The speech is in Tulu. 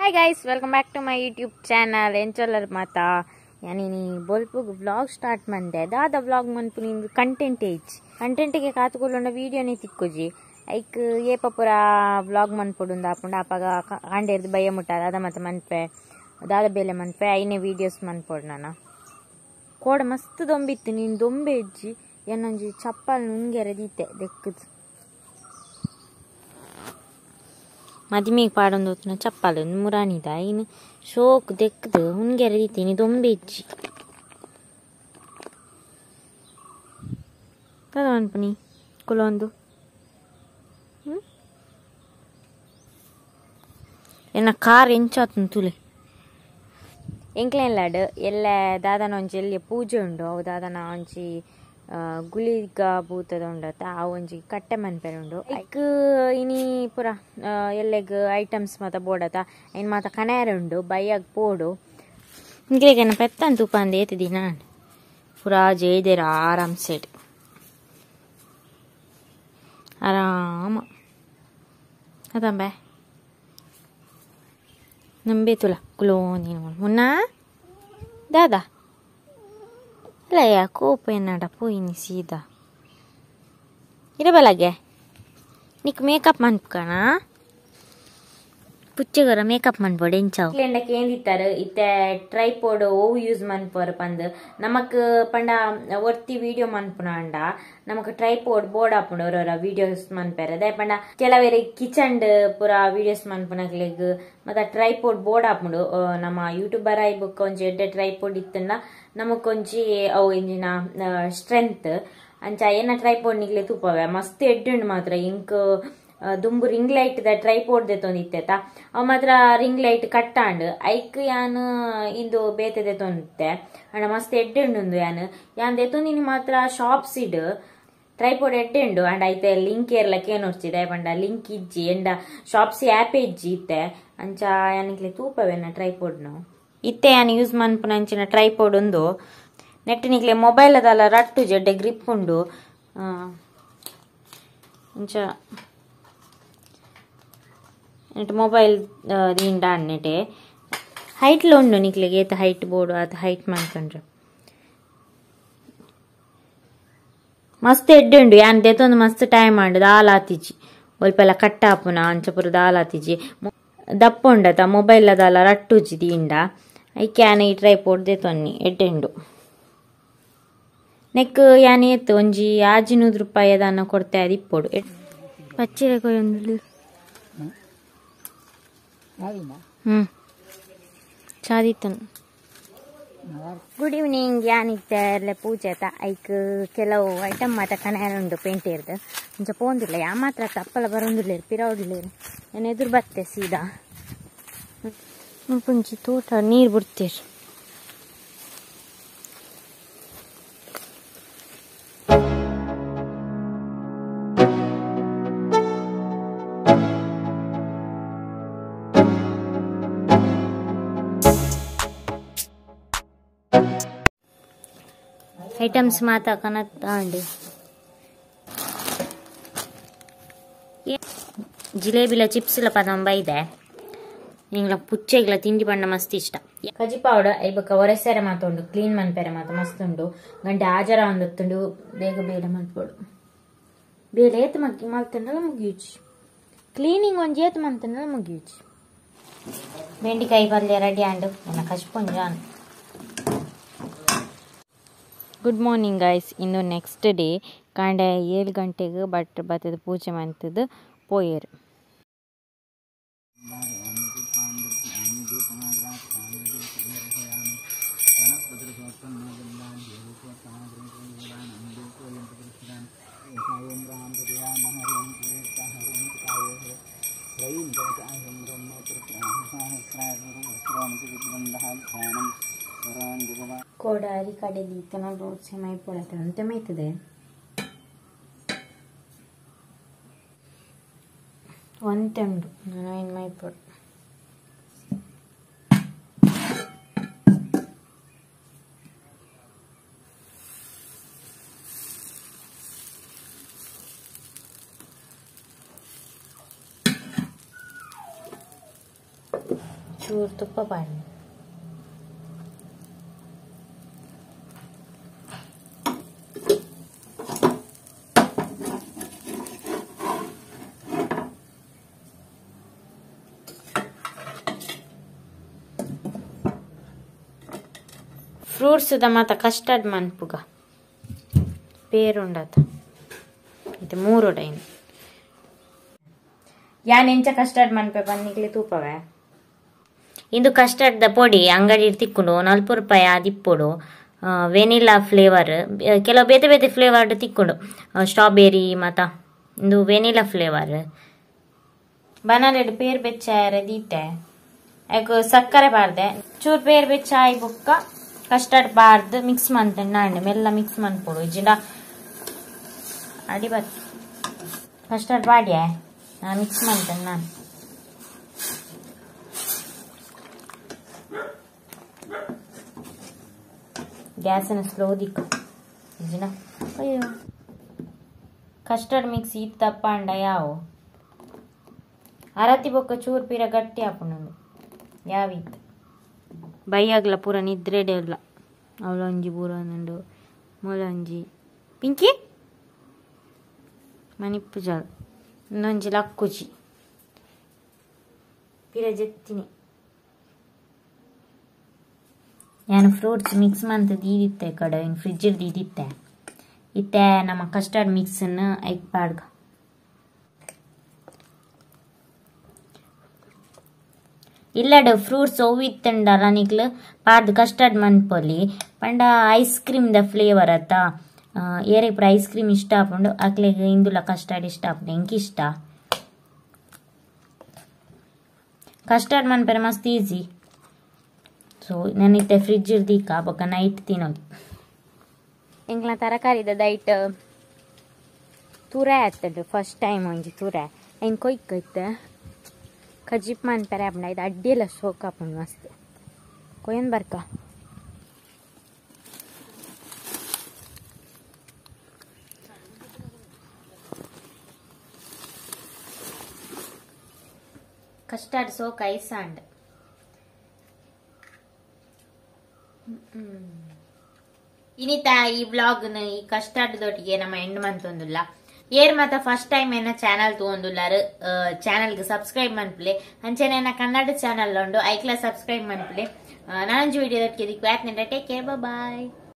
Hi guys, welcome back to my YouTube channel. ಎಂಚೊಲ್ಲರ್ ಮಾತಾ ಯಾನಿನಿ ಬೊಲ್ಪುಗ್ ವ್ಲಾಗ್ ಸ್ಟಾರ್ಟ್ ಮಂದೆ ದಾದ ವ್ಲಾಗ್ ಮನ್ಪುನಿ ಕಂಟೆಂಟ್ ಏಜ್ ಕಂಟೆಂಟ್ಗೆ ಕಾತುಕೊಳ್ಳೋಣ ವೀಡಿಯೋನೇ ತಿಕ್ಕೋಜಿ ಐಕ್ ಏಪ ಪೂರ ವ್ಲಾಗ್ ಮನ್ಪೊಡುಂದು ಆಪುಂಡ ಅಪಗ ಕಾಂಡೇರ್ದು ಬಯ್ಯ ಮುಟ್ಟ ದಾದ ಮತ್ತೆ ಮನ್ಪೆ ದಾದ ಬೇಲೆ ಮನ್ಪೆ ಐನೇ ವೀಡಿಯೋಸ್ ಮನ್ಪೊಡು ನಾನು ಕೋಡ ಮಸ್ತ್ ದೊಂಬಿತ್ತು ನೀನು ದೊಂಬೆ ಇಜ್ಜಿ ಏನೊಂಜಿ ಚಪ್ಪಲ್ ನುಂಗೆರೆ ದೀತೆ ದೆಕ್ಕದು ಮದಿಮೆಗೆ ಪಾಡೊಂದು ಹೊತ್ತಿನ ಚಪ್ಪಲ್ ಮುರಾನಿದ ಇನ್ನು ಶೋಕ್ ದೆಕ್ಕದು ಹುಣ್ಗೆರೆ ದೀತೀನಿ ದೊಂಬೆ ಇಜ್ಜಿ ಕದ ಮನ್ಪುನಿ ಕುಲೊಂದು ಎನ್ನ ಕಾರ್ ಎಂಚಾತುಂಡು ತುಲೆ ಎಂಕ್ಲೆನ್ ಎಲ್ಲ ದಾದನ ಒಂಜಿ ಎಲ್ಲಿ ಪೂಜೆ ಉಂಡು ಅವು ದಾದನ ಒಂಜಿ ಗುಳಿಗ ಭೂತದ ಉಂಡತ್ತ ಆ ಒಂಜಿ ಕಟ್ಟೆ ಮನ್ಪೆರೆ ಉಂಡು ಐಕ್ ಇನಿ ಪೂರ ಎಲ್ಲೆಗ್ ಐಟಮ್ಸ್ ಮಾತ ಬೋಡತ ಐನ್ ಮಾತ ಕನಾರೆ ಉಂಡು ಬೈಯಾಗ ಪೋಡು ಇಂಕ್ಲೆಗೆನ ಪೆತ್ತನ್ ತೂಪಂದು ಏತ್ ದಿನ ಪೂರಾ ಜೇದೆರ್ ಆರಾಮ್ ಸೆಟ್ ಆರಾಮ ಅದಂಬೆ ನಂಬೆ ತುಲ ಕುಲೋ ನೀನು ಮುನ್ನ ದಾದಾ ಅಲ್ಲ ಕೋಪ ಎನ್ನಡ ಪೋಯಿನಿ ಸೀದಾ ಇರಬಲಗೆ ನಿಕ್ ಮೇಕಪ್ ಮನ್ಪುಕಣ ಪುಚ್ಚೆಗರ ಮೇಕಪ್ ಮನ್ಪೊಡು ಎಂಚಾವು ಎಂಡಕ್ಕೆ ಏಂದಿತ್ತಾರೆ ಇತ್ತೆ ಟ್ರೈಪೋಡ್ ಓವು ಯೂಸ್ ಮನ್ಪೋರು ಪಂದ್ ನಮಕ್ ಪಂಡ ಒರ್ತಿ ವೀಡಿಯೋ ಮನ್ಪುನಾಂಡ ನಮಕ್ ಟ್ರೈಪೋಡ್ ಬೋರ್ಡ್ ಆಪುಂಡು ಅವರವರ ವೀಡಿಯೋಸ್ ಮನ್ಪೆರೆ ಅದೇ ಪಂಡ ಕೆಲವೇರೆ ಕಿಚನ್ ಪೂರ ವೀಡಿಯೋಸ್ ಮನ್ಪುನಕ್ಲೆಗ್ ಮತ್ತೆ ಟ್ರೈಪೋಡ್ ಬೋರ್ಡ್ ಆಪುಂಡು ನಮ್ಮ ಯೂಟ್ಯೂಬರ್ ಆಯಿ ಬುಕ್ ಒಂಜಿ ಎಡ್ಡೆ ಟ್ರೈಪೋಡ್ ಇತ್ತಂಡ ನಮಕೊಂಜಿ ಅವು ಇಂಜಿನ ಸ್ಟ್ರೆಂತ್ ಅಂಚ ಏನ ಟ್ರೈಪೋಡ್ ನಿಗ್ಲೆ ತೂಪವೆ ಮಸ್ತ್ ಎಡ್ಡೆ ಉಂಡು ಮಾತ್ರ ಇಂಕ್ ದುಂಬು ರಿಂಗ್ ಲೈಟ್ ದ ಟ್ರೈಪೋಡ್ ದೆತೊಂದಿತ್ತೆತ ಅವು ಮಾತ್ರ ರಿಂಗ್ ಲೈಟ್ ಕಟ್ಟಾಂಡ್ ಐಕ್ ಯಾನ್ ಇಂದು ಬೇತೆ ದೆತೊಂದಿತ್ತೆ ಅಂಡ ಮಸ್ತ್ ಎಡ್ಡೆ ಉಂಡು ಯಾನ್ ಯಾನ್ ದೆತೊಂದಿನಿ ಮಾತ್ರ ಶಾಪ್ಸ್ ಇಡ್ ಟ್ರೈಪೋಡ್ ಎಡ್ಡೆ ಉಂಡು ಅಂಡ್ ಐತೆ ಲಿಂಕ್ ಏರ್ಲ ಕೇನೊರ್ಚಿದೆ ಪಂಡ ಲಿಂಕ್ ಇಜ್ಜಿ ಎಂಡ ಶಾಪ್ಸ್ ಆ್ಯಪ್ ಇಜ್ಜಿ ಇತ್ತೆ ಅಂಚ ಯಾನಿಕ್ಲೆ ತೂಪವೇನ ಟ್ರೈಪೋಡ್ನು ಇತ್ತೆ ಯಾನ್ ಯೂಸ್ ಮನ್ಪುನ ಅಂಚಿನ ಟ್ರೈಪೋಡ್ ಉಂದು ನೆಟ್ ನಿಕ್ಲೆ ಮೊಬೈಲ್ ಅದಲ್ಲ ರಟ್ಟು ಜಡ್ಡೆ ಗ್ರಿಪ್ ಉಂಡು ಅಂಚ ನೆಟ್ ಮೊಬೈಲ್ ದಿಂಡ ನೆಟೆ ಹೈಟ್ಲ ಉಂಡು ನಿಕ್ಲೆಗೆ ಏತ ಹೈಟ್ ಬೋರ್ಡು ಆತ ಹೈಟ್ ಮನ್ಕೊಂಡ್ರೆ ಮಸ್ತ್ ಎಡ್ಡೆ ಉಂಡು ಯಾನ್ ದೆತೊಂದು ಮಸ್ತ್ ಟೈಮ್ ಆಂಡು ದಾಲ ಆತಿಜಿ ಒಲ್ಪೆಲ್ಲ ಕಟ್ಟಾಪುನ ಅಂಚಪುರ ದಾಲ ಆತಿಜಿ ದಪ್ಪ ಉಂಡತ ಮೊಬೈಲ್ ದಾಲ ರಟ್ಟುಜಿ ದಿಂಡ ಐಕೆ ಯಾನ್ ಈ ಟ್ರೈಪೋಡ್ ದೆತೊನ್ನಿ ಎಡ್ಡೆ ಉಂಡು ನೆಕ್ ಯಾನ್ ಏತ್ ಒಂಜಿ 500 ರೂಪಾಯಿ ದಾನ ಕೊಡ್ತೆ ಅದು ಇಪ್ಪೊಡು ಪಚ್ಚಿರೆ ಕೊಯ್ಯೊಂದು ಚಾದಿತ್ತನು. ಗುಡ್ ಈವ್ನಿಂಗ್ ಯಾನಿತ್ತೆ ಪೂಜೆ ಆತ ಐಕ್ ಕೆಲವು ಐಟಮ್ ಮಾತ ಕನಾರ ಉಂಡು ಪೇಂಟೇರ್ದು ಅಂಚ ಪೋಂದಿಲ್ಲ ಯಾ ಮಾತ್ರ ತಪ್ಪಲ ಬರೋಂದಿಲ್ಲ ಪಿರೌಡ್ಲೇರು ನಾನು ಎದುರು ಬತ್ತೆ ಸೀದಾ ಪುಂಚಿ ತೋಟ ನೀರು ಬಿಡ್ತೀರಿ. ಐಟಮ್ಸ್ ಮಾತ ಕನತ್ತಾಂಡು ಜಿಲೇಬಿಲ ಚಿಪ್ಸ್ ಪದಂಬ ಇದೆ ನಿಂಗ್ಲ ಪುಚ್ಚೆಗ್ಲ ತಿಂಡಿ ಬಣ್ಣ ಮಸ್ತ್ ಇಷ್ಟ ಕಜಿ ಪಾವಡ ಐಬಕ್ಕ ಒರೆಸೆರೆ ಮಾತ ಉಂಡು ಕ್ಲೀನ್ ಮನ್ಪೆರೆ ಮಾತ ಮಸ್ತ್ ಉಂಡು ಗಂಟೆ ಆಜರ ಒಂದೊತ್ತುಂಡು ಬೇಗ ಬೇಲೆ ಮಲ್ಪೊಡು ಬೇಲೆ ಏತ್ ಮಗ್ಗಿ ಮಲ್ತಂಡಲ ಮುಗಿಯುಚಿ ಕ್ಲೀನಿಂಗ್ ಒಂಜಿ ಏತ್ ಮಂತಂಡಲ ಮುಗಿಯುಚಿ ಬೆಂಡಿಕಾಯಿ ಪಲ್ಯ ರೆಡಿ ಆಂಡು ನನ್ನ ಕಜ್ಪೊಂಜಾನ್. ಗುಡ್ ಮಾರ್ನಿಂಗ್ ಗೈಸ್, ಇಂದು ನೆಕ್ಸ್ಟ್ ಡೇ ಕಾಂಡೆ 7 ಗಂಟೆಗೆ ಬಟ್ ಬತ್ತದ ಪೂಜೆ ಮಂತದ್ದು ಪೋಯರು. ಕೋಡಾರಿ ಕಡೆ ದೀತನ ದೋಸೆ ಮೈಪೊಡತೆ ಅಂತೆ ಮೈತದೆ ಒಂತೆ ಉಂಡು ನಾನು ಏನು ಮೈಪೊಡು ಚೂರು ತುಪ್ಪ ಪಾಡಿ ಫ್ರೂಟ್ಸ್ the ಮಾತ ಕಸ್ಟರ್ಡ್ ಮನ್ಪುಗ ಪೇರುಂಡತ ಇದು ಮೂರು ಡೈನ್ ಯಾನ್ ಎಂಚ ಕಸ್ಟರ್ಡ್ ಮನ್ಪೆ ಪನ್ನಿಕ್ಲೆ ತೂಪವೆ ಇಂದು ಕಸ್ಟರ್ಡ್ the ಪೊಡಿ ಅಂಗಡಿ ತಿಕ್ಕೊಂಡು 40 ರೂಪಾಯಿ ಆದಿಪ್ಪೊಡು ವೆನಿಲಾ ಫ್ಲೇವರ್ ಕೆಲವು ಬೇತೆ ಬೇತೆ ಫ್ಲೇವರ್ ತಿಕ್ಕೊಂಡು ಸ್ಟ್ರಾಬೆರಿ ಮಾತ ಇಂದು ವೆನಿಲಾ ಫ್ಲೇವರ್ ಬನಾಲೆಡ್ ಪೇರ್ ಬೆಚ್ಚಾಯರ ದೀತೆ ಯಾಕೆ ಸಕ್ಕರೆ ಬಾರ್ದೆ ಚೂರು ಪೇರ್ ಬೆಚ್ಚಾಯಿ ಬುಕ್ಕ ಕಸ್ಟರ್ಡ್ ಬಾರ್ದು ಮಿಕ್ಸ್ ಮಂತಂಡು ನಾಂಡೆ ಮೆಲ್ಲ ಮಿಕ್ಸ್ ಮನ್ಪೊಡು ಇಜ್ಜಿಂಡ ಅಡಿ ಬತ್ ಕಸ್ಟರ್ಡ್ ಬಾಡಿಯೇ ನಾ ಮಿಕ್ಸ್ ಮಂತಂಡು ನಾನು ಗ್ಯಾಸನ್ನು ಸ್ಲೋ ದಿಕ್ಕು ಇಜ್ಜಿಂಡ ಅಯ್ಯೋ ಕಸ್ಟರ್ಡ್ ಮಿಕ್ಸ್ ಇತ್ತಪ್ಪ ಅಂಡ ಯಾವು ಅರತಿ ಬೊಕ್ಕ ಚೂರು ಪೀರ ಗಟ್ಟಿ ಆಪುಂಡು ಯಾವಿತ್ತು ಬೈಯಾಗ್ಲ ಪೂರ ನಿದ್ರೆಡೆ ಇಲ್ಲ ಅವಳೊಂಜಿ ಪೂರ ಒಂದುಂಡು ಮೊಲೊಂಜಿ ಪಿಂಕಿ ಮಣಿಪ್ಪು ಜಾಲ್ ಇನ್ನೊಂಜಿ ಲಕ್ಕುಜಿ ಪಿರ ಜೆತ್ತಿನಿ ನಾನು ಫ್ರೂಟ್ಸ್ ಮಿಕ್ಸ್ ಮಂತ ದೀದಿತ್ತೆ ಕಡೆ ಇನ್ನು ಫ್ರಿಜ್ಜಲ್ಲಿ ದೀದಿತ್ತೆ ಇತ್ತೆ ನಮ್ಮ ಕಸ್ಟರ್ಡ್ ಮಿಕ್ಸನ್ನು ಐಕ್ ಪಾಡ್ಗ ಇಲ್ಲಡ ಫ್ರೂಟ್ಸ್ ಒವ್ವಿತ್ತಂಡಲ ನಿಕ್ಲು ಪಾಡ್ದು ಕಸ್ಟರ್ಡ್ ಮನ್ಪೊಲಿ ಪಂಡ ಐಸ್ ಕ್ರೀಮ್ the flavour ಅತ್ತ ಏರೆ ಪೂರ ಐಸ್ ಕ್ರೀಮ್ ಇಷ್ಟ ಆಪುಂಡು ಅಕ್ಲೆಗ್ ಇಂದುಲ ಕಸ್ಟರ್ಡ್ ಇಷ್ಟ ಆಪುಂಡು ಎಂಕ್ ಇಷ್ಟ ಕಸ್ಟರ್ಡ್ ಮನ್ಪೆರೆ ಮಸ್ತ್ ಈಸಿ ಸೊ ನಾನಿತ್ತೆ ಫ್ರಿಜ್ ದೀಕ ಬೊಕ್ಕ ನೈಟ್ ತಿನ್ನೋದು ಎಂಕ್ಲ ತರಕಾರಿದ ದೈಟ್ ತುರೆ ಆತಂಡು ಫಸ್ಟ್ ಟೈಮ್ ಒಂಜಿ ತುರೆ ಎಂಕ್ ಕೊಯ್ಕ್ ಇತ್ತೆ ಕಜಿಪ್ ಮನ್ಪೆರೆ ಆಪುಂಡು ಇದು ಅಡ್ಡಿಯಲ್ಲ ಸೋಕ್ ಆಪುಂಡು ಮಸ್ತ್ ಕೊಯ್ಯನ್ ಬರ್ಕ ಕಸ್ಟರ್ಡ್ ಸೋಕ್ ಐಸ್ ಅಂಡ್ ಇನಿತ ಈ ವ್ಲಾಗ್ನ ಈ ಕಸ್ಟರ್ಡ್ ದೊಟ್ಟಿಗೆ ನಮ್ಮ ಎಂಡ್ ಮಂತೊಂದುಲ್ಲ ಏರ್ ಮಾತ ಫಸ್ಟ್ ಟೈಮ್ ಏನ ಚಾನಲ್ ತಗೊಂದುಲ್ಲಾರು ಚಾನಲ್ಗೆ ಸಬ್ಸ್ಕ್ರೈಬ್ ಮನ್ಪುಲೆ ಅಂಚನೆ ಕನ್ನಡ ಚಾನಲ್ ಉಂಡು ಐಕ್ಲ ಸಬ್ಸ್ಕ್ರೈಬ್ ಮನ್ಪುಲೆ ನಾನೊಂಜಿ ವಿಡಿಯೋ ದೊಟ್ಟಿಗೆ ಟೇಕ್ ಕೇರ್ ಬಾಯ್.